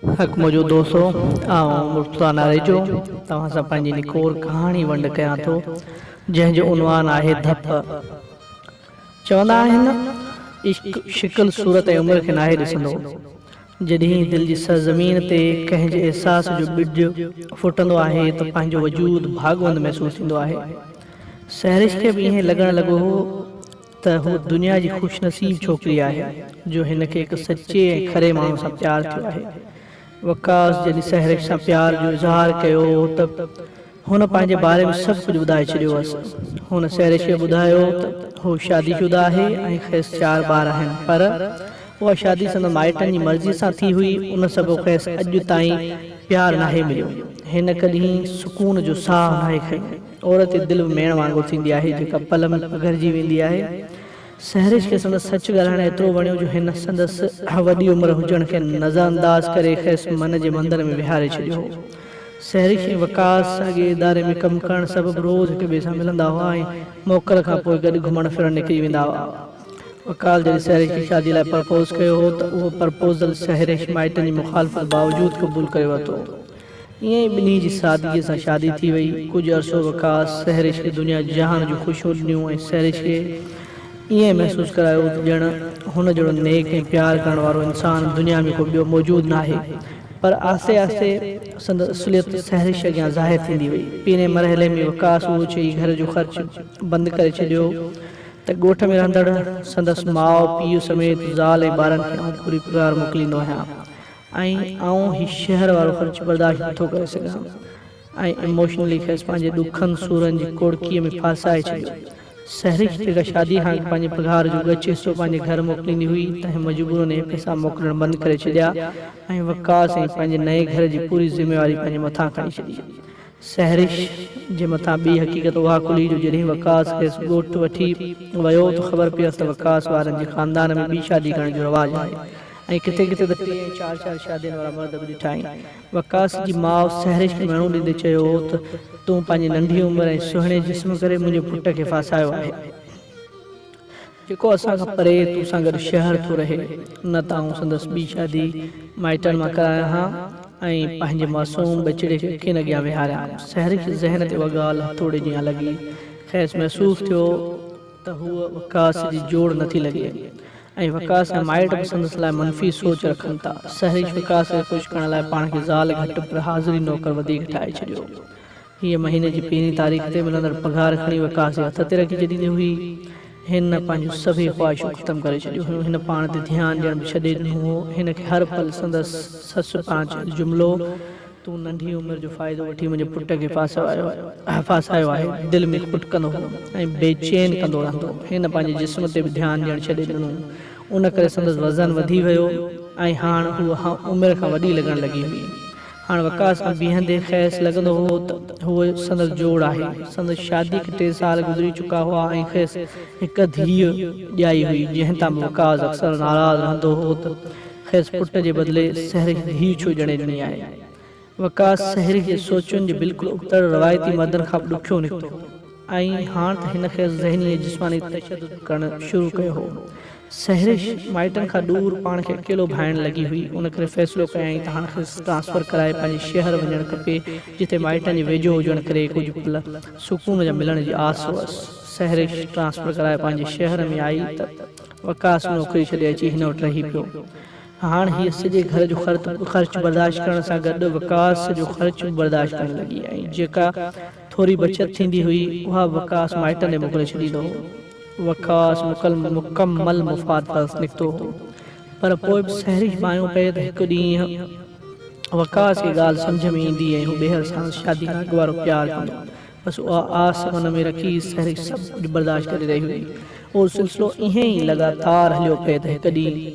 حق موجود دوستو آئون مرتضيٰ ناريجو توهان سان پنهنجي نڪور ڪهاڻي ونڊ ڪيان ٿو جنهن جو عنوان آهي ڌپ. چوندا آهن عشق شڪل صورت ۽ عمر کي ناهي ڏسندو. جڏهن دل جي سرزمين تي ڪنهن جي احساس جو ٻج ڦٽندو آهي ته پنهنجو وجود ڀاڳوند محسوس ٿيندو آهي. سحرش کي به ائين لڳڻ لڳو هو ته هوء دنيا جي خوش نصيب ڇوڪري آهي جو هن کي هڪ سچي ۽ کري ماڻهو سان پيار ٿيو آهي. وقاص جڏهن سحرش سان پيار جو اظهار ڪيو هو ته هن پنهنجي باري ۾ سڀ ڪجهه ٻڌائي ڇڏيو هئس. هن سحرش کي ٻڌايو ته هو شادي شده آهي ۽ کيس چار ٻار آهن پر اها شادي سندس مائٽن جي مرضي سان ٿي هئي ان سبب کيس اڄ تائين پيار ناهي مليو. هن ڪڏهن سڪون جو ساهه ناهي کنيو. عورت جي دل به ميڻ وانگر ٿيندي آهي، جيڪا پل ۾ پگهرجي ويندي آهي. سحرش کي سندس سچ ڳالهائڻ ايترو وڻيو جو هن سندس وڏي عمر هجڻ کي نظرانداز ڪري کيس من جي مندر ۾ ويهاري ڇڏيو هو. سحرش ۽ وقاص ساڳئي اداري ۾ ڪم ڪرڻ سبب روز هڪ ٻئي سان ملندا هئا ۽ موڪل کان پوء گڏ گهمڻ ڦرڻ نڪري ويندا هئا. وقاص جڏهن سحرش کي شادي لاء پرپوز ڪيو هو ته اهو پرپوزل سحرش مائٽن جي مخالفت باوجود قبول ڪري ورتو هو. ائين ئي ٻنهي جي سادگيء سان شادي ٿي وئي. ڪجهه عرصو وقاص سحرش کي دنيا جهان جون خوشيون ڏنيون ۽ سحرش کي ائين محسوس ڪرايو ته ڄڻ هن جهڙو نيڪ ۽ پيار ڪرڻ وارو انسان دنيا ۾ ڪو ٻيو موجود ناهي. پر آهستي آهستي سندس اصليت سحرش اڳيان ظاهر ٿيندي وئي. پهرين مرحلي ۾ وقاص اهو چئي گهر جو خرچ بند ڪري ڇڏيو ته ڳوٺ ۾ رهندڙ سندس ماء پيء سميت زال ۽ ٻارن کي آئون پوري پگهار موڪليندو آهيان. ۽ آئون هي شهر وارو خرچ برداشت نٿو ڪري سگهان ۽ اموشنلي کيس پنهنجي ڏکن سورن جي ڪوڙڪيء ۾ ڦاسائي ڇڏيو. سحرش جيڪا شاديء کان اڳ پنهنجي پگهار جو ڳچ حصو پنهنجي گهر موڪليندي هئي، تنهن مجبورن اهي پئسا موڪلڻ بند ڪري ڇڏيا ۽ وقاص ۽ پنهنجي نئين گهر جي پوري ذميواري پنهنجي مٿان کڻي ڇڏي. سحرش جي مٿان ٻي حقيقت اها کلي جو جڏهن وقاص کيس ڳوٺ وٺي ويو ته خبر پيس ته وقاص وارن جي خاندان ۾ ٻي شادي ڪرڻ جو رواج آهي ۽ ڪٿي ڪٿي ته ٽي ۽ چار چار شادين وارا مرد به ڏٺائين. وقاص جي ماء سحرش کي مهڻو ڏيندي چيو هو ته تون پنهنجي ننڍي عمر ۽ سهڻي جسم ڪري منهنجي پٽ کي ڦاسايو آهي. جيڪو اسان کان پري تو سان گڏ شهر ٿو رهي، نه ته آئون سندس ٻي شادي مائٽن مان ڪرايان ها ۽ پنهنجي معصوم ٻچڙي کي اکين اڳيان ويهاريان. سحرش جي ذهن تي اها ڳالهه هٿوڙي جيان لڳي. کيس محسوس ٿيو ته هوء وقاص جي جوڙ نٿي لڳي ۽ وقاص جا مائٽ به سندس لاء منفي سوچ رکن ٿا. سحرش وقاص کي خوش ڪرڻ لاء پاڻ کي زال گهٽ پر حاضري نوڪر وڌيڪ ٺاهي ڇڏيو. هيء مهيني جي پهرين تاريخ تي ملندڙ پگهار کڻي وقاص جي هٿ تي رکي ڇڏيندي هئي. هن پنهنجون سڀئي خواهشون ختم ڪري ڇڏيون هيون. هن پاڻ تي ڌيان ڏيڻ به ڇڏي ڏنو هو. هن کي هر پل سندس سس پاران چيل جملو، تون ننڍي عمر جو فائدو وٺي منهنجي پٽ کي ڦاسايو آهي، دل ۾ کٽڪندو هو ۽ بي چين ڪندو رهندو هو. هن پنهنجي جسم تي به ڌيان ڏيڻ ڇڏي ڏنو. ان ڪري سندس وزن وڌي ويو ۽ هاڻ هوء عمر کان وڏي لڳڻ لڳي هئي. هاڻ وقاص سان بيهندي کيس لڳندو هو ته هوء سندس جوڙ آهي. سندس شاديء کي ٽي سال گذري چڪا هئا ۽ کيس هڪ ڌيء ڄائي هئي، جنهن تان به وقاص اڪثر ناراض رهندو هو ته کيس پٽ جي بدلي سحرش ڌيء ڇو ڄڻي ڏني آهي. وقاص سحرش جي سوچن جي بلڪل ابتڙ روايتي مردن کان به ڏکيو نڪتو هو. ۽ هاڻ ته هن کيس ذهني ۽ جسماني تشدد به ڪرڻ شروع ڪيو هو. سحرش مائٽن کان ڏور پاڻ کي اڪيلو ڀانئڻ لڳي هئي، ان ڪري فيصلو ڪيائين ته هاڻ کيس ٽرانسفر ڪرائي پنهنجي شهر وڃڻ کپي، جتي مائٽن جي ويجهو هجڻ ڪري ڪجهه پل سڪون جا ملڻ جي آس هئس. سحرش ٽرانسفر ڪرائي پنهنجي شهر ۾ آئي ته وقاص نوڪري ڇڏي اچي هن وٽ رهي پيو. هاڻ هيء سڄي گهر جو خرچ برداشت ڪرڻ سان گڏ وقاص جو خرچ به برداشت ڪرڻ لڳي ۽ جيڪا ٿوري بچت ٿيندي هئي، اها به وقاص مائٽن ڏي موڪلي ڇڏيندو هو. وقاص مڪمل مفاد پرست نڪتو هو. پر پوء به سحرش ڀانيو پئي ته هڪ ڏينهن وقاص کي ڳالهه سمجهه ۾ ايندي ۽ هو ٻيهر ساڻس شادي کان اڳ وارو پيار ڪندو. بس اها آس من ۾ رکي سحرش سڀ ڪجهه برداشت ڪري رهي هئي. اهو سلسلو ائين ئي لڳاتار هليو پئي ته هڪ ڏينهن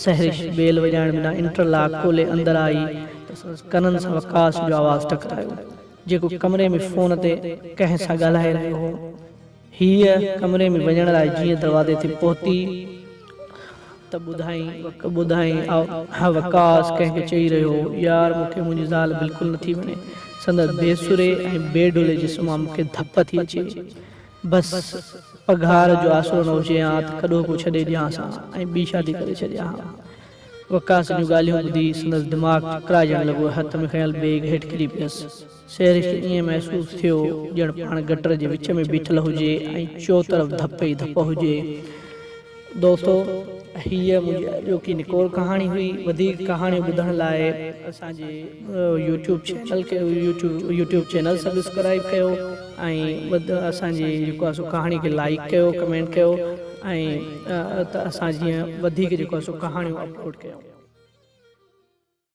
سحرش بيل وڄائڻ بنا انٽرلاڪ کولي اندر آئي ته سندس ڪنن سان وقاص جو آواز ٽڪرايو. جيڪو ڪمري ۾ فون تي ڪنهن سان ڳالهائي رهيو هو. هيء ڪمري ۾ وڃڻ لاء جيئن دروازي تي پهتي ته ٻڌائين وقاص ڪنهن کي چئي رهيو هو، يار مون کي منهنجي زال بلڪل نٿي وڻي. سندس بي سري ۽ بي ڊولي جسم مان مون کي ڌپ ٿي اچي. بس پگهار جو آسرو نه هجي ها ته ڪڏهوڪو ڇڏي ڏيانس ها ۽ ٻي شادي ڪري ڇڏيان ها. وقاص جون ڳالهيون ٻڌي سندس دماغ چڪرائجڻ لڳو ۽ هٿ ۾ کنيل بيگ هيٺ ڪري پيس. سحرش کي ائين محسوس ٿيو ڄڻ پاڻ گٽر جي وچ ۾ بيٺل هجي ۽ چؤطرف ڌپ ئي ڌپ هجي. دوستو هيء منهنجي اڄوڪي نڪور ڪهاڻي هئي. وڌيڪ ڪهاڻيون ٻڌڻ لاء اسان جي يوٽيوب چينل کي يوٽيوب چينل سبسڪرائيب ڪيو ۽ اسان جي جيڪو آهي سو ڪهاڻي کي لائيڪ ڪيو ڪمينٽ ڪيو ۽ ته اسان جيئن وڌيڪ جيڪو آهي سو ڪهاڻيون اپلوڊ ڪيون.